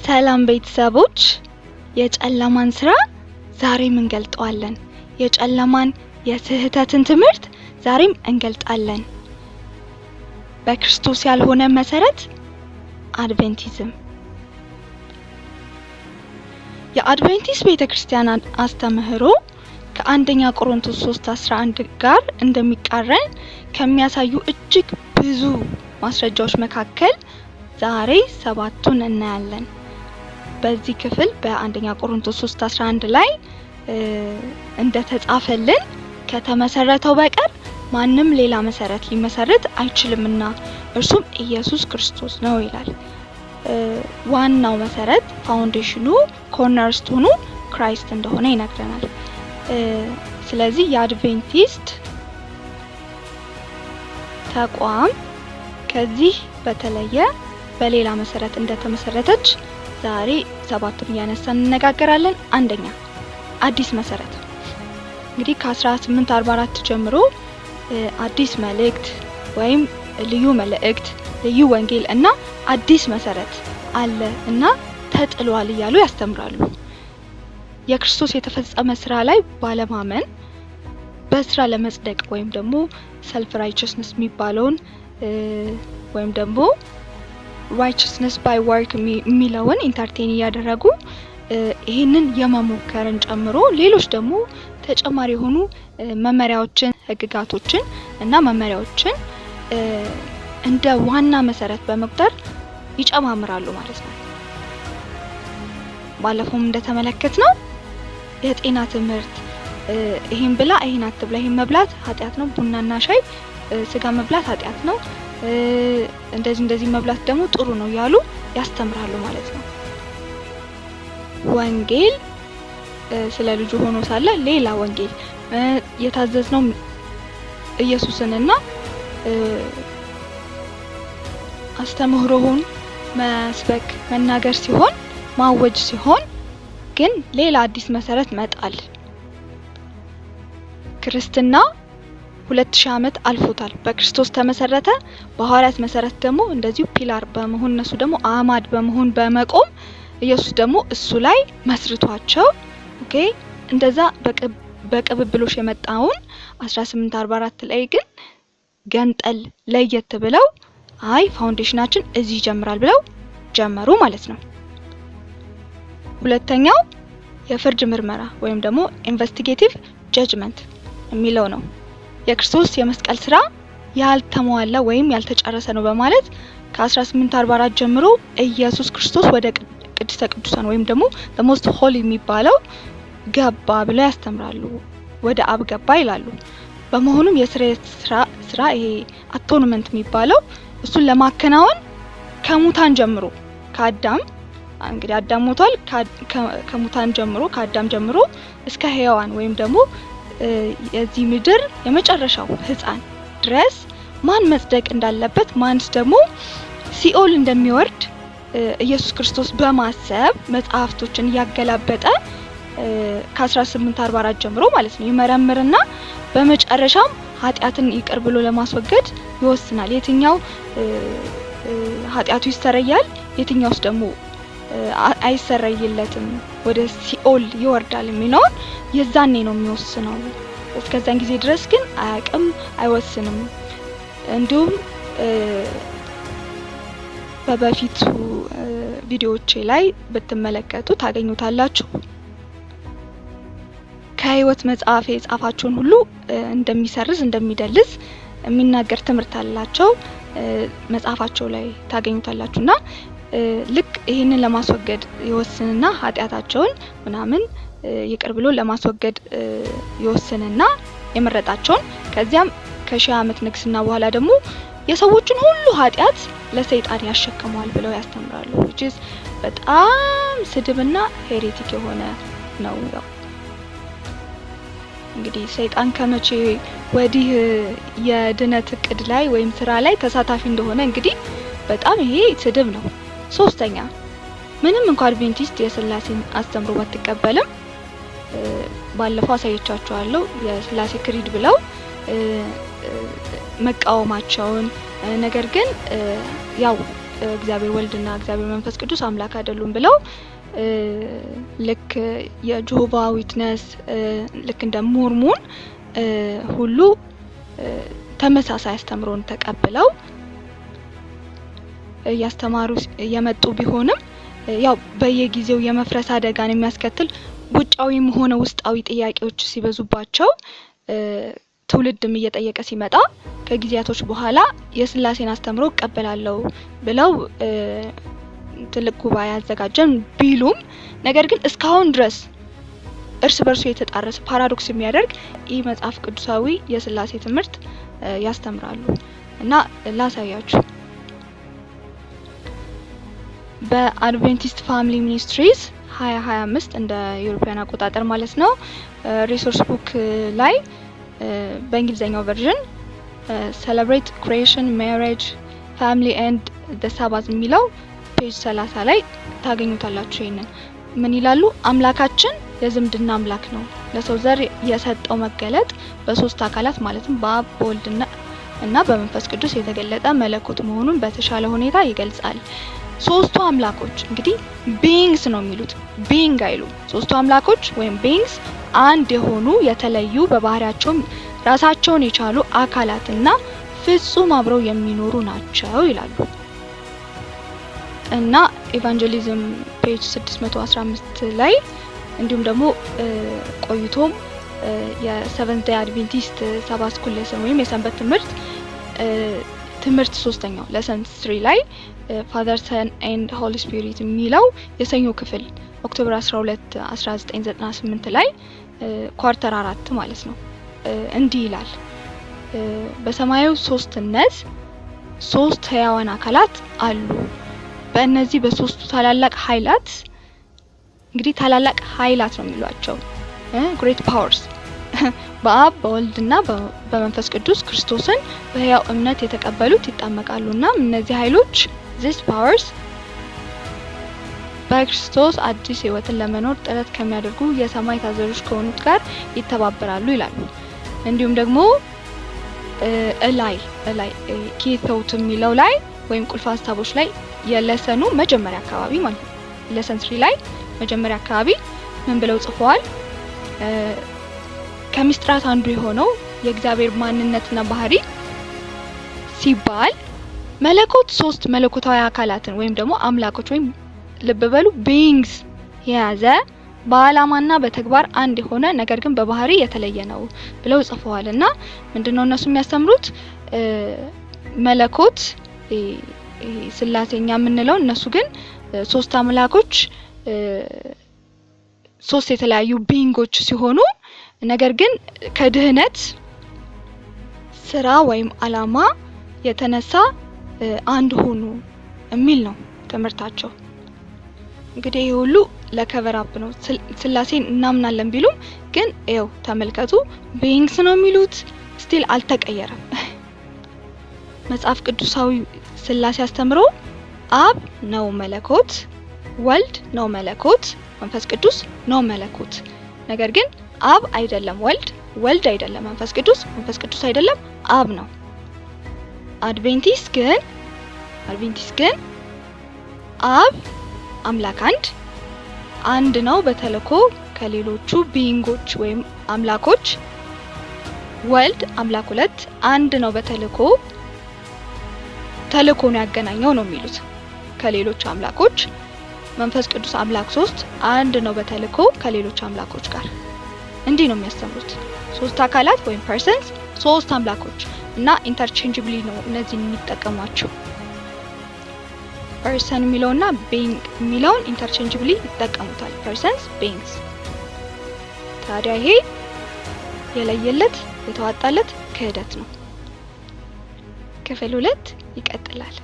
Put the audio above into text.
ሰላም ቤተሰቦች፣ የጨለማን ስራ ዛሬም እንገልጠዋለን። የጨለማን የስህተትን ትምህርት ዛሬም እንገልጣለን። በክርስቶስ ያልሆነ መሰረት አድቬንቲዝም። የአድቬንቲስት ቤተክርስቲያን አስተምህሮ ከአንደኛ ቆሮንቶስ 3:11 ጋር እንደሚቃረን ከሚያሳዩ እጅግ ብዙ ማስረጃዎች መካከል ዛሬ ሰባቱን እናያለን። በዚህ ክፍል በአንደኛ ቆሮንቶስ 3:11 ላይ እንደተጻፈልን ከተመሰረተው በቀር ማንም ሌላ መሰረት ሊመሰርት አይችልምና እርሱም ኢየሱስ ክርስቶስ ነው ይላል። ዋናው መሰረት foundation ኑ cornerstone ኑ Christ እንደሆነ ይነግረናል። ስለዚህ የአድቬንቲስት ተቋም ከዚህ በተለየ በሌላ መሰረት እንደተመሰረተች ዛሬ ሰባቱን እያነሳን እንነጋገራለን። አንደኛ፣ አዲስ መሰረት። እንግዲህ ከ1844 ጀምሮ አዲስ መልእክት ወይም ልዩ መልእክት፣ ልዩ ወንጌል እና አዲስ መሰረት አለ እና ተጥሏል እያሉ ያስተምራሉ። የክርስቶስ የተፈጸመ ስራ ላይ ባለማመን በስራ ለመጽደቅ ወይም ደግሞ self righteousness የሚባለውን ወይም ደግሞ righteousness by work የሚለውን entertain እያደረጉ ይህንን የመሞከርን ጨምሮ ሌሎች ደግሞ ተጨማሪ የሆኑ መመሪያዎችን፣ ህግጋቶችን እና መመሪያዎችን እንደ ዋና መሰረት በመቁጠር ይጨማምራሉ ማለት ነው። ባለፈውም እንደተመለከትነው የጤና ትምህርት፣ ይሄን ብላ፣ ይሄን አትብላ፣ ይሄን መብላት ኃጢአት ነው፣ ቡናና ሻይ፣ ስጋ መብላት ኃጢአት ነው፣ እንደዚህ እንደዚህ መብላት ደግሞ ጥሩ ነው እያሉ ያስተምራሉ ማለት ነው። ወንጌል ስለ ልጁ ሆኖ ሳለ ሌላ ወንጌል፣ የታዘዝነው ኢየሱስንና አስተምህሮውን መስበክ መናገር ሲሆን፣ ማወጅ ሲሆን ግን ሌላ አዲስ መሰረት መጣል። ክርስትና 2000 ዓመት አልፎታል። በክርስቶስ ተመሰረተ። በሐዋርያት መሰረት ደግሞ እንደዚሁ pillar በመሆን፣ እነሱ ደግሞ አዕማድ በመሆን በመቆም፣ ኢየሱስ ደግሞ እሱ ላይ መስርቷቸው፣ okay፣ እንደዛ በቅብብሎሽ የመጣውን 1844 ላይ ግን ገንጠል ለየት ብለው አይ foundation ኣችን እዚህ ይጀምራል ብለው ጀመሩ ማለት ነው። ሁለተኛው የፍርድ ምርመራ ወይም ደግሞ investigative judgment የሚለው ነው። የክርስቶስ የመስቀል ስራ ያልተሟላ ወይም ያልተጨረሰ ነው በማለት ከ1844 ጀምሮ ኢየሱስ ክርስቶስ ወደ ቅድስተ ቅዱሳን ወይም ደግሞ most holy የሚባለው ገባ ብለው ያስተምራሉ። ወደ አብ ገባ ይላሉ። በመሆኑም የስርየት ስራ፣ ይሄ atonement የሚባለው፣ እሱን ለማከናወን ከሙታን ጀምሮ ከአዳም፣ እንግዲህ አዳም ሞቷል። ከሙታን ጀምሮ፣ ከአዳም ጀምሮ እስከ ህያዋን ወይም ደግሞ የዚህ ምድር የመጨረሻው ህፃን ድረስ ማን መጽደቅ እንዳለበት፣ ማንስ ደግሞ ሲኦል እንደሚወርድ ኢየሱስ ክርስቶስ በማሰብ መጽሐፍቶችን እያገላበጠ ከ1844 ጀምሮ ማለት ነው ይመረምርና በመጨረሻም ኃጢአትን ይቅር ብሎ ለማስወገድ ይወስናል። የትኛው ኃጢአቱ ይሰረያል፣ የትኛውስ ደግሞ አይሰረይለትም፣ ወደ ሲኦል ይወርዳል የሚለውን የዛኔ ነው የሚወስነው። እስከዛን ጊዜ ድረስ ግን አያውቅም፣ አይወስንም። እንዲሁም በበፊቱ ቪዲዮዎቼ ላይ ብትመለከቱ ታገኙታላችሁ። ከህይወት መጽሐፍ የጻፋቸውን ሁሉ እንደሚሰርዝ፣ እንደሚደልዝ የሚናገር ትምህርት አላቸው። መጽሐፋቸው ላይ ታገኙታላችሁ። እና ልክ ይህንን ለማስወገድ ይወስንና ኃጢአታቸውን ምናምን ይቅር ብሎ ለማስወገድ ይወስንና የመረጣቸውን፣ ከዚያም ከ1000 ዓመት ንግስና በኋላ ደግሞ የሰዎችን ሁሉ ኃጢአት ለሰይጣን ያሸክመዋል ብለው ያስተምራሉ። Which is በጣም ስድብና heretic የሆነ ነው። ያው እንግዲህ ሰይጣን ከመቼ ወዲህ የድነት እቅድ ላይ ወይም ስራ ላይ ተሳታፊ እንደሆነ እንግዲህ በጣም ይሄ ስድብ ነው። ሶስተኛ፣ ምንም እንኳ አድቬንቲስት የስላሴን አስተምሮ ባትቀበልም፣ ባለፈው አሳይቻችኋለሁ የስላሴ creed ብለው መቃወማቸውን፣ ነገር ግን ያው እግዚአብሔር ወልድና እግዚአብሔር መንፈስ ቅዱስ አምላክ አይደሉም ብለው ልክ የ Jehovah Witness፣ ልክ እንደ ሞርሞን ሁሉ ተመሳሳይ አስተምሮን ተቀብለው እያስተማሩ የመጡ ቢሆንም፣ ያው በየጊዜው የመፍረስ አደጋን የሚያስከትል ውጫዊም ሆነ ውስጣዊ ጥያቄዎች ሲበዙባቸው፣ ትውልድም እየጠየቀ ሲመጣ፣ ከጊዜያቶች በኋላ የስላሴን አስተምሮ እቀበላለሁ ብለው ትልቅ ጉባኤ አዘጋጀን ቢሉም፣ ነገር ግን እስካሁን ድረስ እርስ በርሱ የተጣረሰ፣ paradox የሚያደርግ ይህ መጽሐፍ ቅዱሳዊ የስላሴ ትምህርት ያስተምራሉ። እና ላሳያችሁ፣ በ Adventist Family Ministries 2025 እንደ European አቆጣጠር ማለት ነው resource book ላይ በእንግሊዝኛው version "Celebrate Creation, Marriage, Family and the Sabbath" የሚለው page 30 ላይ ታገኙታላችሁ። ይሄንን ምን ይላሉ? አምላካችን የዝምድና አምላክ ነው። ለሰው ዘር የሰጠው መገለጥ በሶስት አካላት ማለትም በአብ፣ በወልድና እና በመንፈስ ቅዱስ የተገለጠ መለኮት መሆኑን በተሻለ ሁኔታ ይገልጻል። ሶስቱ አምላኮች፣ እንግዲህ beings ነው የሚሉት፣ being አይሉም። ሶስቱ አምላኮች ወይም beings አንድ የሆኑ፣ የተለዩ፣ በባህሪያቸውም ራሳቸውን የቻሉ አካላትና ፍጹም አብረው የሚኖሩ ናቸው ይላሉ። እና Evangelism page 615 ላይ እንዲሁም ደግሞ ቆይቶም የ Seventh Day Adventist Sabbath School lesson ወይም የሰንበት ትምህርት ሶስተኛው lesson 3 ላይ "Father, Son and Holy Spirit" የሚለው የሰኞ ክፍል October 12 1998 ላይ quarter 4 ማለት ነው እንዲህ ይላል፦ በሰማያዊ ሶስትነት ሶስት ህያዋን አካላት አሉ። በእነዚህ በሶስቱ ታላላቅ ኃይላት፣ እንግዲህ ታላላቅ ኃይላት ነው የሚሏቸው፣ great powers፣ በአብ፣ በወልድና በመንፈስ ቅዱስ ክርስቶስን በህያው እምነት የተቀበሉት ይጠመቃሉ እና እነዚህ ኃይሎች፣ these powers፣ በክርስቶስ አዲስ ህይወትን ለመኖር ጥረት ከሚያደርጉ የሰማይ ታዛዦች ከሆኑት ጋር ይተባበራሉ ይላሉ። እንዲሁም ደግሞ እላይ key thought የሚለው ላይ ወይም ቁልፍ ሀሳቦች ላይ የ lesson ኑ መጀመሪያ አካባቢ ማለት ነው፣ lesson 3 ላይ መጀመሪያ አካባቢ ምን ብለው ጽፈዋል? ከሚስጥራት አንዱ የሆነው የእግዚአብሔር ማንነትና ባህሪ ሲባል መለኮት ሶስት መለኮታዊ አካላትን ወይም ደግሞ አምላኮች ወይም፣ ልብ በሉ፣ beings የያዘ፣ በአላማና በተግባር አንድ የሆነ ነገር ግን በባህሪ የተለየ ነው ብለው ጽፈዋል። እና ምንድነው እነሱ የሚያስተምሩት? መለኮት ስላሴኛ የምንለው፣ እነሱ ግን ሶስት አምላኮች፣ ሶስት የተለያዩ being ኦች ሲሆኑ ነገር ግን ከድህነት ስራ ወይም አላማ የተነሳ አንድ ሆኑ የሚል ነው ትምህርታቸው። እንግዲህ ይህ ሁሉ ለ cover up ነው። ስላሴን እናምናለን ቢሉም ግን ይኸው ተመልከቱ፣ beings ነው የሚሉት፣ still አልተቀየረም። መጽሐፍ ቅዱሳዊ ስላሴ አስተምሮ አብ ነው መለኮት፣ ወልድ ነው መለኮት፣ መንፈስ ቅዱስ ነው መለኮት። ነገር ግን አብ አይደለም ወልድ፣ ወልድ አይደለም መንፈስ ቅዱስ፣ መንፈስ ቅዱስ አይደለም አብ ነው። አድቬንቲስት ግን አብ አምላክ አንድ ነው በተልእኮ ከሌሎቹ being ኦች ወይም አምላኮች፣ ወልድ አምላክ ሁለት አንድ ነው በተልእኮ፣ ተልእኮ ነው ያገናኘው ነው የሚሉት ከሌሎች አምላኮች፣ መንፈስ ቅዱስ አምላክ ሶስት አንድ ነው በተልእኮ ከሌሎች አምላኮች ጋር። እንዲህ ነው የሚያስተምሩት። ሶስት አካላት ወይም persons፣ ሶስት አምላኮች እና interchangeably ነው እነዚህን የሚጠቀሟቸው። Person የሚለውና being የሚለውን interchangeably ይጠቀሙታል። Persons፣ beings። ታዲያ ይሄ የለየለት የተዋጣለት ክህደት ነው። ክፍል 2 ይቀጥላል።